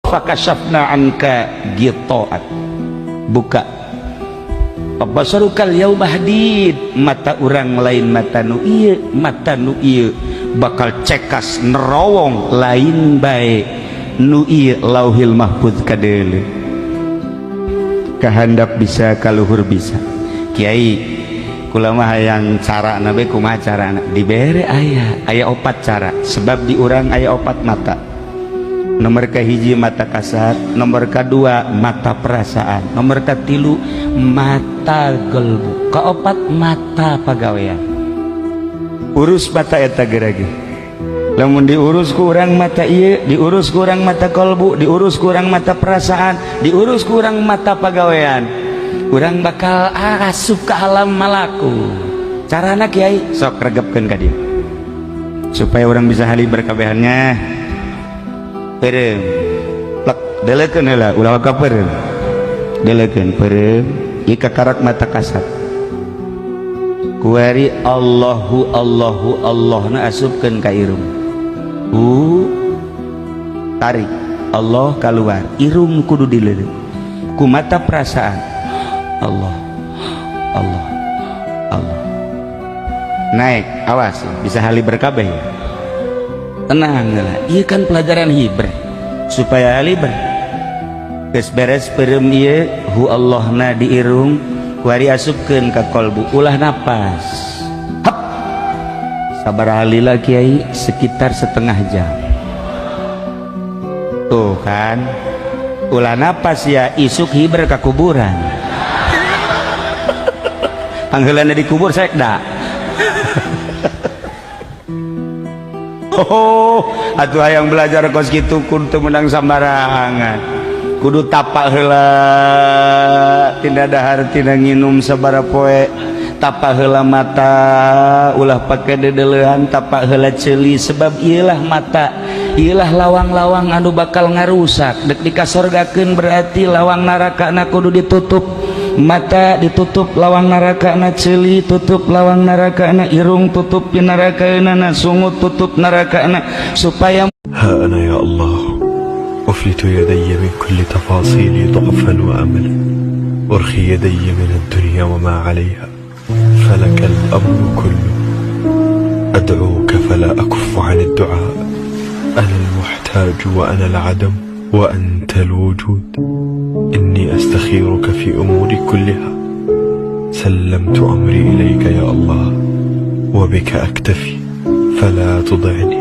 Fakashafna anka ghita'ak, buka. Fabasarukal yauma hadid, mata urang lain mata nu ieu, mata nu ieu bakal cekas nerowong lain bae nu ieu Lauhil Mahfuz kadeuleu. Kahandap bisa, kaluhur bisa. Kiai, kula mah hayang cara nabe, kumaha carana? Dibere aya aya opat cara, sebab di urang aya opat mata. Nomor kahiji mata kasat, nomor kedua mata perasaan, nomor katilu mata gelbu, keopat mata pagawean. Urus mata eta gerage. Lamun diurus ku urang mata ieu, diurus ku urang mata kolbu, diurus ku urang mata perasaan, diurus ku urang mata pagawean, urang bakal asup ke alam malaku. Carana, Kiai? Sok regepkeun ka dieu supaya orang bisa haliber kabehannya. Peureum plek, delekeun heula, ulah waka peureum, delekeun peureum. Ieu kakarak mata kasat. Kuari Allahu Allahu Allah na asupkeun ka irung. Hu, tarik Allah keluar, irung kudu dileuleut ku mata perasaan. Allah Allah Allah naik, awas bisa haliber kabeh ya. Tenang lah, iya kan pelajaran hiber supaya haliber. Geus beres peureum ieu, hu Allahna di irung, kuari asupkeun ka kolbu, ulah napas. Hap, sabar lila, Kiai, sekitar setengah jam tuh kan. Ulah napas ya, isuk hiber ka kuburan, pangheulana dikubur sekda. Oh, atuh hayang belajar kos kitu kudu teu meunang sambarangan, kudu tapak heula, tina dahar tina nginum sabaraha poe. Tapak heula mata, ulah pake dedeleuan. Tapak heula ceuli, sebab ieulah mata, ieulah lawang-lawang anu bakal ngarusak. Dek dikasorgakeun berarti lawang neraka na kudu ditutup. Mata ditutup lawang neraka na, ceuli tutup lawang neraka na, irung tutup neraka na, sungut tutup neraka na, supaya ها أنا يا الله أفلت يدي من كل تفاصيلي ضعفا وأملا، أرخي يدي من الدنيا وما عليها، فلك الأمر كله. أدعوك فلا أكف عن الدعاء، أنا المحتاج وأنا العدم وأنت الوجود. إني أستخيرك في أموري كلها، سلمت أمري إليك يا الله، وبك أكتفي، فلا تضعني.